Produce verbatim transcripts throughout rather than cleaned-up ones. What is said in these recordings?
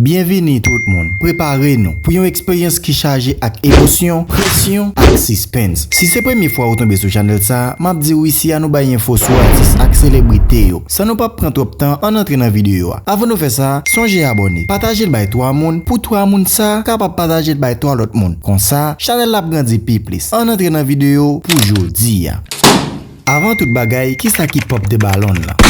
Byenvini tout moun. Prepare nou pou yon eksperyans ki chaje ak emosyon, presyon ak sispens. Si se premye fwa ou tonbe sou chanèl sa, m ap di w isi a nou bay enfo sou atis ak selebrite yo. San nou p ap pran twòp tan, ann antre nan videyo a. Avan nou fè sa, sonje abòne, pataje l bay twa moun pou twa moun sa kapab pataje l bay twa lòt moun. Konsa, chanèl la ap grandi pi plis. Ann antre nan videyo pou jodi a. Avan tout bagay, kisa ki Pop de Ballon lan?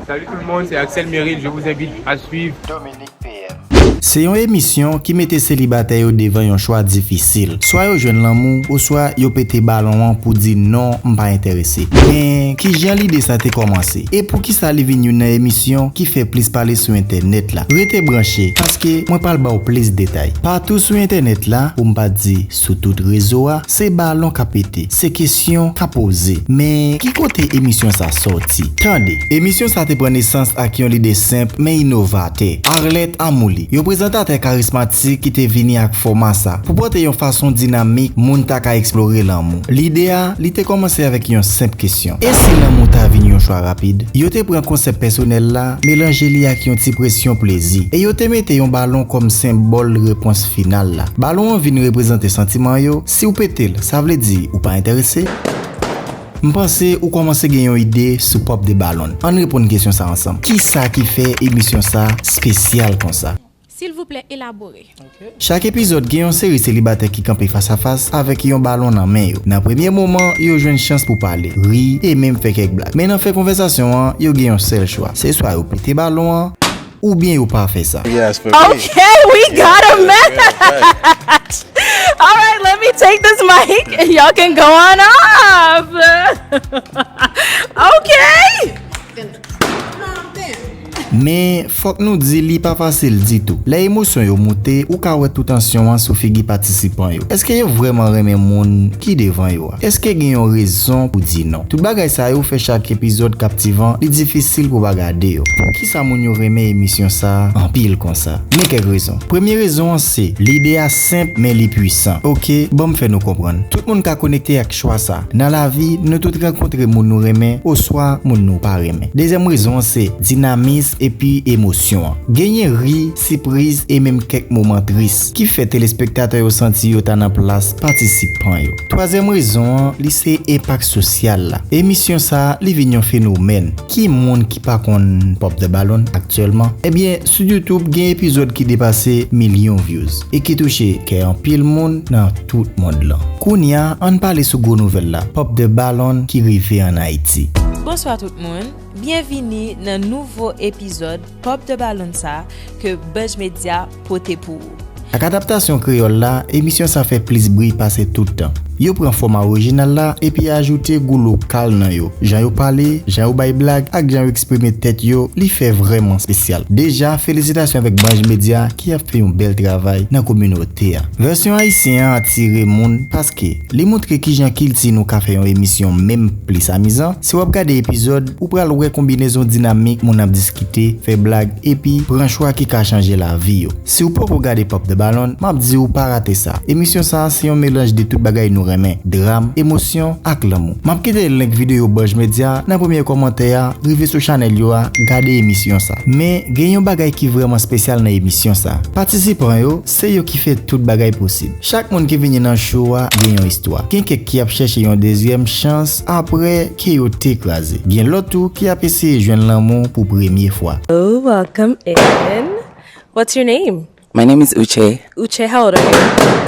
Salut tout le monde, c'est Axel Meryl. Je vous invite à suivre Dominique P M. Se yon emisyon ki mete selibatè yo devan yon chwa difisil. Swa yo jwenn lanmou, oswa yo pete balon an pou di non, m pa enterese. Men, kijan lide sa te kòmanse? E poukisa li vin youn nan emisyon ki fè plis pale sou entènèt la? Rete branche, paske mwen pral ba w plis detay. Patou sou entènèt la, pou m pa di sou tout rezo a, se balon k ap pete, se kesyon k ap poze. Men, ki kote emisyon sa sòti? Tande, emisyon sa te pran nesans ak yon lide senp, men inovatè. Arlette Amouli, yon prezantatè karismatik ki te vini ak fòma sa, pou pote yon fason dinamik moun ta ka eksplore lanmou. Lide a, li te kòmanse avèk yon senp kesyon. E si lanmou ta vin yon chwa rapid? Yo te pran konsèp pèsonèl la, melanje li ak yon ti presyon plezi, e yo te mete yon balon kòm senbòl repons final la. Balon an vin reprezante santiman yo, si w pete l, sa vle di ou pa enterese? M panse ou kòmanse gen yon ide sou Pop de Ballon. Ann reponn kesyon sa ansanm. Kisa ki fè emisyon sa espesyal konsa? Silvouplè, elabore. Chak epizòd gen yon seri selibatè ki kanpe fas a fas avèk yon balon nan men yo. Nan premye moman, yo jwenn chans pou pale, ri, e menm fè kèk blag. Men nan fen konvèsasyon an, yo gen yon sèl chwa. Se swa yo pete balon an, oubyen yo pa fè sa. Yes, for Okay, we got a match. All right, let me take this mic and y'all can go on off. Okay. Men, fòk nou di li pa fasil ditou. Lè emosyon yo moute, ou ka wè tout tansyon an sou figi patisipan yo. Èske yo vrèman renmen moun ki devan yo a? Èske gen yon rezon pou di non? Tout bagay sa yo fè chak epizòd kaptivan, li difisil pou pa gade yo. Poukisa moun yo renmen emisyon sa a anpil konsa? Men kèk rezon. Premye rezon an se, lide a senp, men li pwisan. Oke, ban m fè nou konprann. Tout moun ka konekte ak chwa sa. Nan lavi, nou tout rankontre moun nou renmen oswa moun nou pa renmen. Dezyèm rezon an se dinamis epi emosyon an. Genyen ri, sipriz e menm kèk moman tris ki fè telespektatè yo santi yo ta nan plas patisipan yo. Twazyèm rezon an, li se enpak sosyal la. Emisyon sa a, li vin yon fenomèn. Ki moun ki pa konn Pop de Ballon aktyèlman? Ebyen, sou YouTube, gen epizòd ki depase milyon views e ki touche kè anpil moun nan tout mond lan. Kounye a, ann pale sou gwo nouvèl la, Pop de Ballon ki rive ann Ayiti. Bonswa tout moun, byenvini nan nouvo epizòd Pop de Ballon sa ke Bunch Media pote pou ou. Ak adaptasyon kreyòl la, emisyon sa fè plis bri pase tout tan. Yo pran fòma orijinal la epi ajoute gou lokal nan yo. Jan yo pale, jan yo bay blag ak jan yo eksprime tèt yo, li fè vrèman espesyal. Deja, felisitasyon avèk Bunch Media ki ap fè yon bèl travay nan kominote a. Vèsyon ayisyen an atire moun paske li montre kijan kilti nou ka fè yon emisyon menm plis amizan. Si w ap gade epizòd, ou pral wè konbinezon dinamik moun ap diskite, fè blag, epi pran chwa ki ka chanje lavi yo. Si w poko gade Pop de Ballon, m ap di w pa rate sa. Emisyon sa a se yon melanj de tout bagay nou renmen, dram, emosyon ak lanmou. M ap kite link videyo Bunch Media nan premye kòmantè a, rive sou chanèl yo a, gade emisyon sa. Men, gen yon bagay ki vrèman espesyal nan emisyon sa. Patisipan yo, se yo ki fè tout bagay posib. Chak moun ki vini nan show a gen yon istwa. Gen kèk ki ap chèche yon dezyèm chans apre ke yo te kraze. Gen lòt tou ki ap eseye jwenn lanmou pou premye fwa. Oh, welcome in. What's your name? My name is Uche. Uche, how old are you?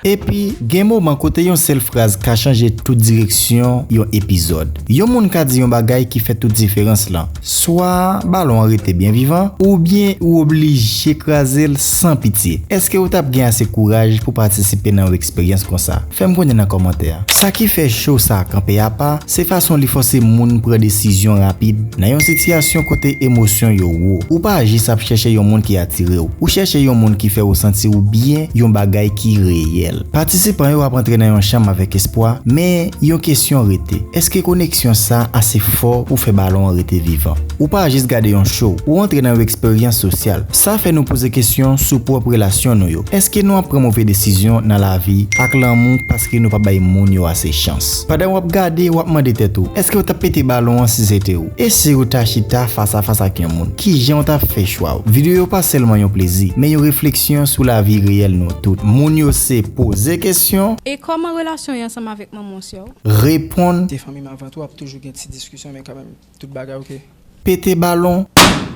Epi, gen moman kote yon sèl fraz ka chanje tout direksyon yon epizòd. Yon moun ka di yon bagay ki fè tout diferans lan. Swa balon an rete byen vivan, oubyen ou oblije kraze l san pitye. Èske ou t ap gen ase kouraj pou patisipe nan yon eksperyans konsa? Fè m konnen nan kòmantè a. Sa ki fè show sa a kanpe apa, se fason li fòse moun pran desizyon rapid nan yon sitiyasyon kote emosyon yo wo. Ou pa jis ap chèche yon moun ki atire w. Ou chèche yon moun ki fè w santi w byen, yon bagay ki reyèl. Patisipan yo ap antre nan yon chanm avèk espwa, men yon kesyon rete. Èske koneksyon sa ase fò pou fè balon an rete vivan? Ou pa jis gade yon show, ou antre nan yon eksperyans sosyal. Sa fè nou poze kesyon sou pwòp relasyon nou yo. Èske nou ap pran move desizyon nan lavi ak lanmou paske nou pa bay moun yo ase chans? Pandan w ap gade, w ap mande tèt ou, èske w t ap pete balon an si se te ou? E si w ta chita fas a fas ak yon moun, kijan w t ap fè chwa w? Videyo yo pa sèlman yon plezi, men yon refleksyon sou lavi reyèl nou tout. Moun yo se poze kesyon. E kòman relasyon w ye ansanm avèk manman w, sè w? Reponn. Te fanmi m avan tou, ap toujou gen ti diskisyon, men kanmenm, tout bagay oke. Pete balon,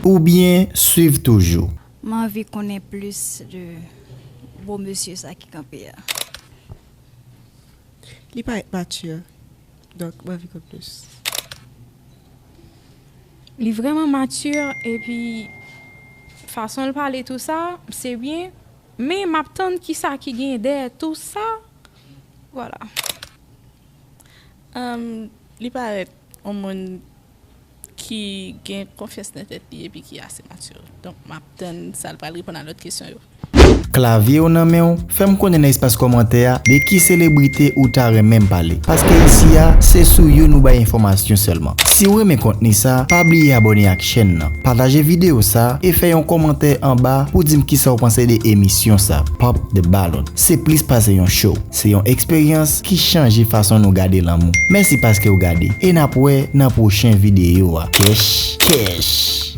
oubyen swiv toujou. M anvi konnen plis de bo mesye sa ki kanpe a. Li parèt mature. Donk, m anvi konn plis. Li vrèman mature, epi fason l pale tou sa, se byen. Men m ap tann kisa ki gen dèyè tou sa. Vwala. Li parèt yon moun ki gen konfyans nan tèt li epi ki ase mature. Donk, m ap tann sa l pral reponn a lòt kesyon yo. Klavye w nan men w, fè m konnen nan espas kòmantè a de ki selebrite ou ta renmen m pale. Paske isi a, se sou yo nou bay enfòmasyon sèlman. Si w renmen kontni sa, pa bliye abòne ak chèn nan, pataje videyo sa e fè yon kòmantè anba pou di m kisa w panse de emisyon sa, Pop the Balon. Se plis pase yon show. Se yon eksperyans ki chanje fason nou gade lanmou. Mèsi paske w gade, e n ap wè nan pwochen videyo a. Kèch, kèch!